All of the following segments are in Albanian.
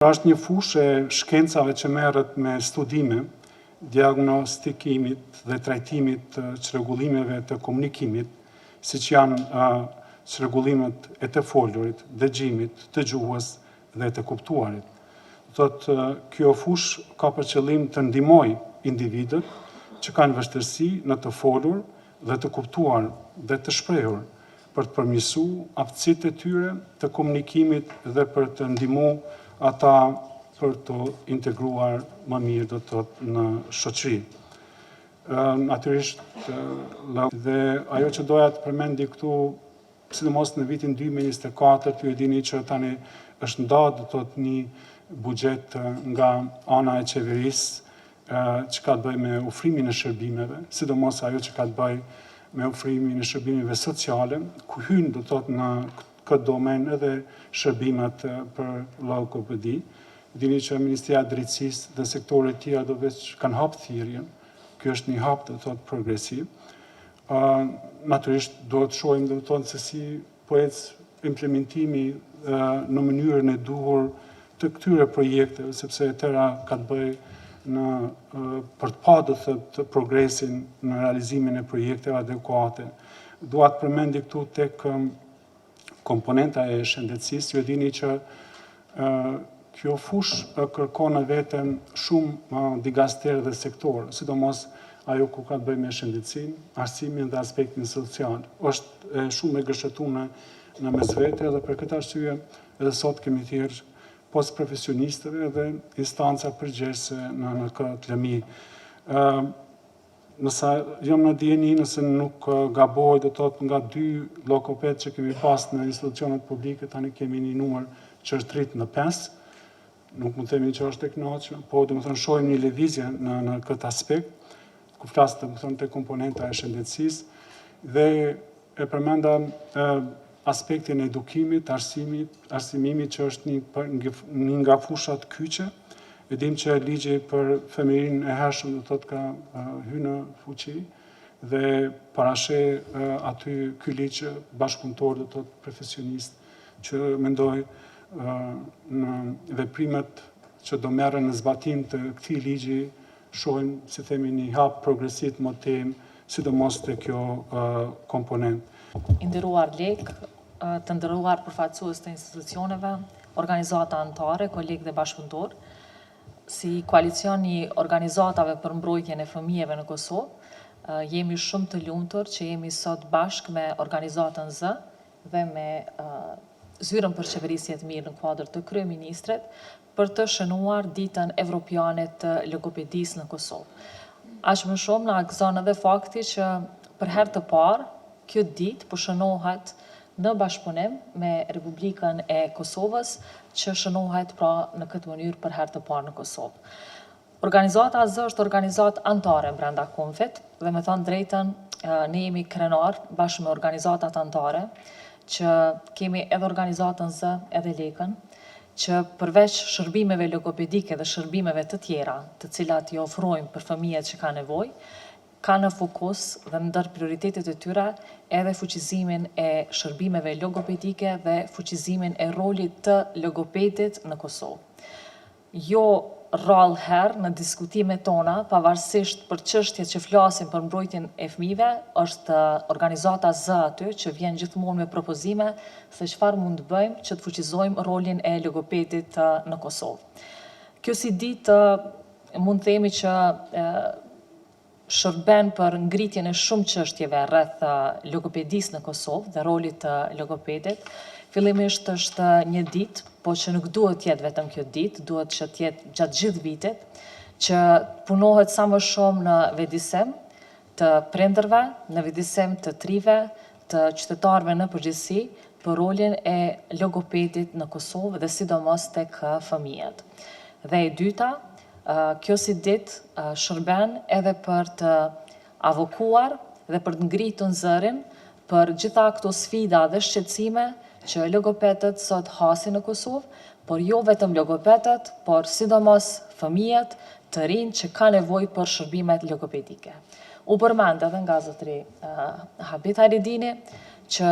Pra është një fushë e shkencave që merret me studime, diagnostikimit dhe trajtimit të çrregullimeve të komunikimit, siç janë çrregullimet e të folurit, dëgjimit, të gjuhës dhe të kuptuarit. Thotë, kjo fushë ka për qëllim të ndihmojë individët që kanë vështirësi në të folur dhe të kuptuar dhe të shprehur, për të përmirësu aftësitë e tyre të komunikimit dhe për të ndihmu ata për të integruar më mirë do të thotë në shoqëri. Natyrisht dhe ajo që doja të përmendi këtu, sidomos në vitin 2024, ju e dini që tani është nda do të thotë një buxhet nga ana e qeverisë që ka të bëjë me ofrimin e shërbimeve, sidomos ajo që ka të bëjë me ofrimin e shërbimeve sociale, ku hynë do të thotë në këtë domen edhe shërbimet për logopedi. Dini që Ministria e Drejtësisë dhe sektorët tjera do veç kanë hapë thirrjen. Ky është një hap do të thotë progresiv. Natyrisht duhet të shohim do të thotë se si po ecë implementimi në mënyrën e duhur të këtyre projekteve, sepse e tëra ka të bëjë në për të pa do të thotë progresin në realizimin e projekteve adekuate. Dua të përmendi këtu tek komponenta e shëndetësisë, ju e dini që kjo fushë kërkon në veten shumë dikaster dhe sektor, sidomos ajo ku ka të bëjë me shëndetësinë, arsimin dhe aspektin social. Është shumë e gërshetuar në mes vete dhe për këtë arsye edhe sot kemi thirrë pos profesionistëve dhe instanca përgjegjëse në, në këtë lëmi. Nëse jam në dijeni, nëse nuk gaboj, do të thotë nga dy logoped që kemi pas në institucionet publike, tani kemi një numër që është rrit në 5. Nuk mund të themi që është e kënaqshme, po do të thonë shohim një lëvizje në në këtë aspekt, ku flas do të thonë te komponenta e shëndetësisë dhe e përmenda e, aspektin e edukimit, arsimit, arsimimit që është një, një nga fushat kyçe. E dim që ligji për fëmijërinë e hershëm do thotë ka hyrë në fuqi dhe parasheh aty ky ligj bashkëpunëtor do thotë profesionist që mendoj në veprimet që do merren në zbatim të këtij ligji shohim, si themi, një hap progresiv më tej, sidomos te kjo komponent. I nderuar Lek, të nderuar përfaqësues të institucioneve, organizata anëtare, kolegë dhe bashkëpunëtor, si koalicion i organizatave për mbrojtjen e fëmijëve në Kosovë, jemi shumë të lumtur që jemi sot bashkë me organizatën Zë dhe me Zyrën për Qeverisje të Mirë në kuadër të Kryeministrit për të shënuar Ditën Evropiane të Logopedisë në Kosovë. Aq më shumë na gëzon edhe fakti që për herë të parë kjo ditë po shënohet në bashkëpunim me Republikën e Kosovës, që shënohet pra në këtë mënyrë për herë të parë në Kosovë. Organizata Zë është organizatë anëtare brenda Konfit dhe me thënë drejtën, ne jemi krenar bashkë me organizatat anëtare që kemi edhe organizatën Zë edhe Lekën, që përveç shërbimeve logopedike dhe shërbimeve të tjera, të cilat i ofrojmë për fëmijët që kanë nevojë, ka në fokus dhe ndër prioritetet e tyre edhe fuqizimin e shërbimeve logopedike dhe fuqizimin e rolit të logopedit në Kosovë. Jo rrallë herë në diskutimet tona, pavarësisht për çështjet që flasim për mbrojtjen e fëmijëve, është organizata Zë aty që vjen gjithmonë me propozime se çfarë mund të bëjmë që të fuqizojmë rolin e logopedit në Kosovë. Kjo si ditë mund të themi që shërben për ngritjen e shumë çështjeve rreth logopedisë në Kosovë dhe rolit të logopedit. Fillimisht është një ditë, po që nuk duhet të jetë vetëm kjo ditë, duhet që të jetë gjatë gjithë vitit, që punohet sa më shumë në vetëdijesim të prindërve, në vetëdijesim të të rinjve, të qytetarëve në përgjithësi për rolin e logopedit në Kosovë dhe sidomos tek fëmijët. Dhe e dyta, kjo si ditë shërben edhe për të avokuar dhe për të ngritur zërin për gjitha këto sfida dhe shqetësime që logopedët sot hasin në Kosovë, por jo vetëm logopedët, por sidomos fëmijët, të rinj që kanë nevojë për shërbimet logopedike. U përmend edhe nga zotëri Habit Hajredini që.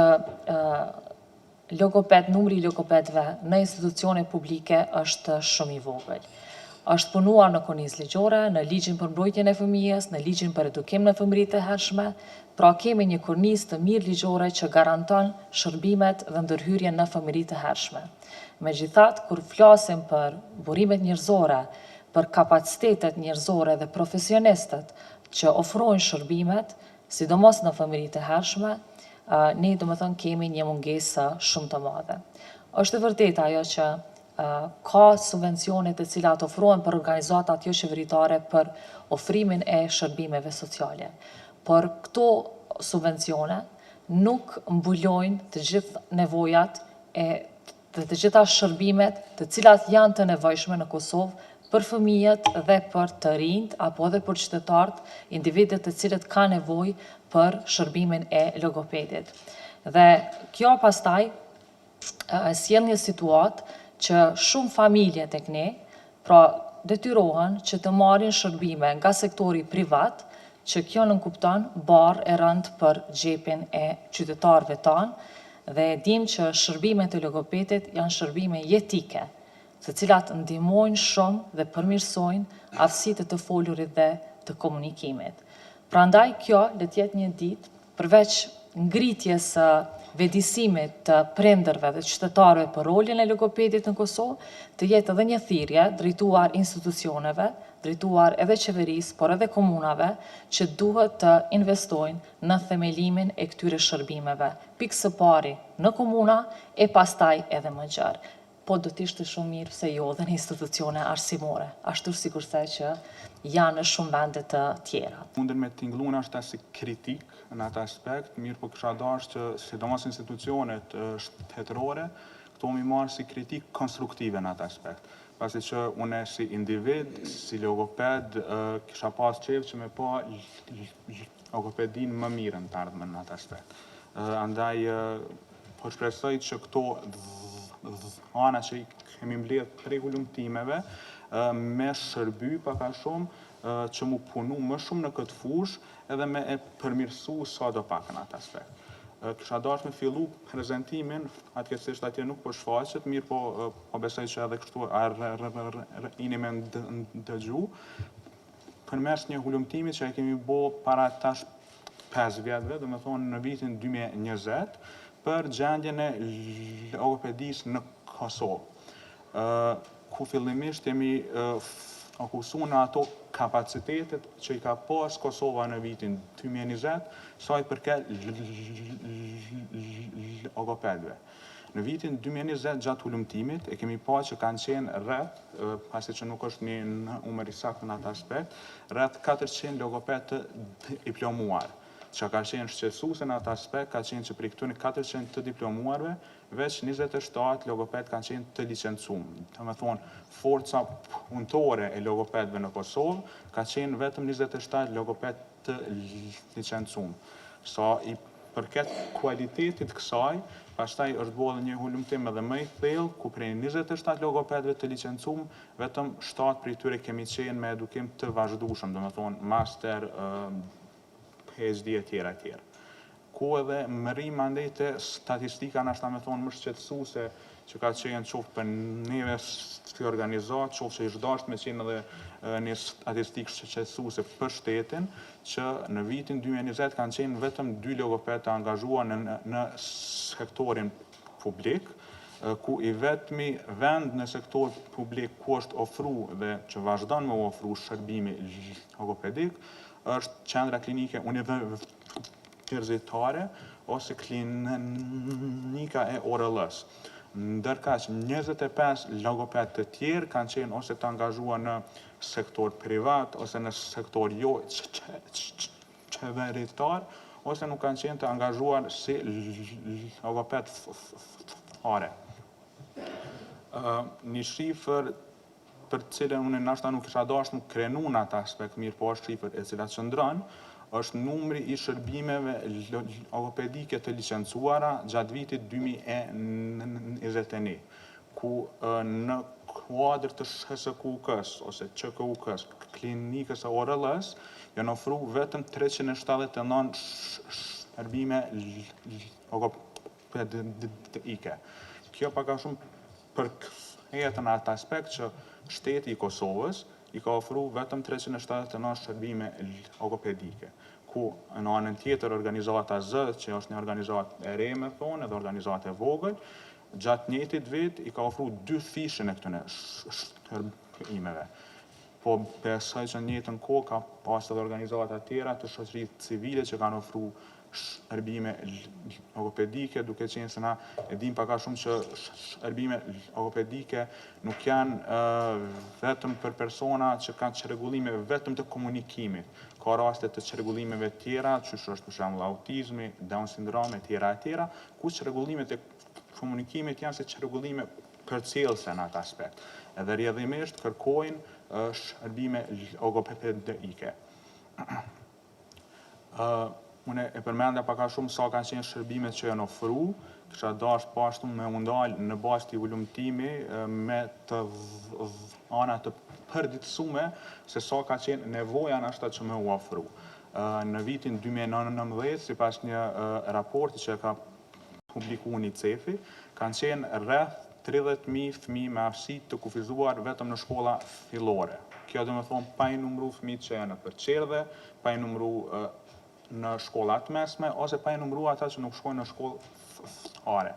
Logoped, numri i logopedëve në institucione publike është shumë i vogël. Është punuar në kornizë ligjore, në ligjin për mbrojtjen e fëmijës, në ligjin për edukim në fëmijëri të hershme, pra kemi një kornizë të mirë ligjore që garanton shërbimet dhe ndërhyrjen në fëmijëri të hershme. Megjithatë, kur flasim për burimet njerëzore, për kapacitetet njerëzore dhe profesionistët që ofrojnë shërbimet, sidomos në fëmijëri të hershme, ne domethënë kemi një mungesë shumë të madhe. Është e vërtetë ajo që ka subvencione të cilat ofrohen për organizatat joqeveritare për ofrimin e shërbimeve sociale. Por këto subvencione nuk mbulojnë të gjithë nevojat e dhe të gjitha shërbimet të cilat janë të nevojshme në Kosovë për fëmijët dhe për të rinjtë apo edhe për qytetarët, individët të cilët kanë nevojë për shërbimin e logopedit. Dhe kjo pastaj sjell një situatë që shumë familje tek ne, pra detyrohen që të marrin shërbime nga sektori privat, që kjo nënkupton barrë e rëndë për xhepin e qytetarëve tanë dhe e dim që shërbimet e logopedit janë shërbime jetike, të cilat ndihmojnë shumë dhe përmirësojnë aftësitë e të folurit dhe të komunikimit. Prandaj kjo le të jetë një ditë përveç ngritjes së vetëdijësimit të prindërve dhe qytetarëve për rolin e logopedit në Kosovë, të jetë edhe një thirrje drejtuar institucioneve, drejtuar edhe qeverisë, por edhe komunave, që duhet të investojnë në themelimin e këtyre shërbimeve, pikë së pari në komuna e pastaj edhe më gjerë. Po do të ishte shumë mirë pse jo edhe në institucione arsimore, ashtu sikurse që janë në shumë vende të tjera. Munden me tinglu nashta si kritik në atë aspekt, mirë po kisha dashtë që sidomos institucionet shtetërore, këto mi marrë si kritik konstruktive në atë aspekt. Pasi që une si individ, si logoped, kisha pas qef që me pa logopedin më mirë në të ardhmen në atë aspekt. Andaj, po shpresoj që këto ana që i kemi mbledh prej hulumtimeve, me shërby pak a shumë që mu punu më shumë në këtë fushë edhe me e përmirësu sa do pak në atë aspekt. Kisha dashur me fillu prezantimin, fatkeqësisht atje nuk po shfaqet, mirë po po besoj që edhe kështu arrini me ndëgju, përmes një hulumtimi që e kemi bo para tash 5 vjetëve, do me thonë në vitin 2020, për gjendjen e logopedisë në Kosovë. Ku fillimisht jemi fokusu në ato kapacitetet që i ka pas Kosova në vitin 2020, sa i përket logopedëve. Në vitin 2020 gjatë hulumtimit e kemi pa që kanë qenë rreth, pasi që nuk është një numër i saktë në atë aspekt, rreth 400 logoped të diplomuar. Që ka qenë shqetësuese në atë aspekt, ka qenë që prej këtyre 400 të diplomuarve, veç 27 logoped kanë qenë të licencuar. Do me thonë, forca punëtore e logopedëve në Kosovë ka qenë vetëm 27 logoped të licencuar. Sa i përket kualitetit kësaj, pastaj është bërë edhe një hulumtim edhe më i thellë, ku prej 27 logopedëve të licencuar, vetëm 7 prej tyre kemi qenë me edukim të vazhdueshëm, do me thonë master, PhD e tjera e tjera. Ku edhe më rri mandej te statistika nashta me thonë më shqetësuese që ka qenë qoftë për neve si organizatë, qoftë që ish dashtë me qenë edhe një statistikë shqetësuese për shtetin, që në vitin 2020 kanë qenë vetëm dy logoped të angazhuar në, në sektorin publik, ku i vetmi vend në sektor publik ku është ofru dhe që vazhdon me u ofru shërbimi logopedik, është qendra klinike universitare ose klinika e ORL-s. Ndërkaq 25 logoped të tjerë kanë qenë ose të angazhuar në sektor privat ose në sektor jo qeveritar ose nuk kanë qenë të angazhuar si logoped fare. Një shifër për të cilën unë nashta nuk kisha dashur mu krenu në atë aspekt, mirë po është shifër e cila qëndron, është numri i shërbimeve logopedike të licencuara gjatë vitit 2021, ku në kuadër të SHSKUK-s ose QKUK-s, klinikës së ORL-s, janë ofru vetëm 379 shërbime logopedike. logopedike. Kjo pak a shumë përkthehet në atë aspekt që shteti i Kosovës i ka ofru vetëm 379 shërbime logopedike, ku në anën tjetër organizata Z, që është një organizatë e re me thonë, edhe organizatë e vogël, gjatë njëjtit vit i ka ofru dyfishin e këtyre shërbimeve. Po besoj që në njëjtën kohë ka pas edhe organizata tjera të shoqërisë civile që kanë ofru shërbime logopedike, duke qenë se na e dim pak a shumë që shërbime logopedike nuk janë vetëm për persona që kanë çrregullime vetëm të komunikimit. Ka raste të çrregullimeve tjera, qysh është për shembull autizmi, Down syndrome e tjera e tjera, ku çrregullimet e komunikimit janë si çrregullime përcjellëse në atë aspekt. Edhe rrjedhimisht kërkojnë shërbime logopedike. Unë e përmenda pak a shumë sa kanë qenë shërbimet që janë ofru, kisha dashtë po ashtu me u ndal në bazë të hulumtimi me të ana të përditësume se sa ka qenë nevoja nashta që me u ofru. Në vitin 2019, sipas një raporti që ka publiku UNICEF-i, kanë qenë rreth 30.000 fëmijë me aftësi të kufizuar vetëm në shkolla fillore. Kjo do me thonë pa i numru fëmijët që janë nëpër çerdhe, pa i numru në shkolla të mesme, ose pa i numru ata që nuk shkojnë në shkollë fare.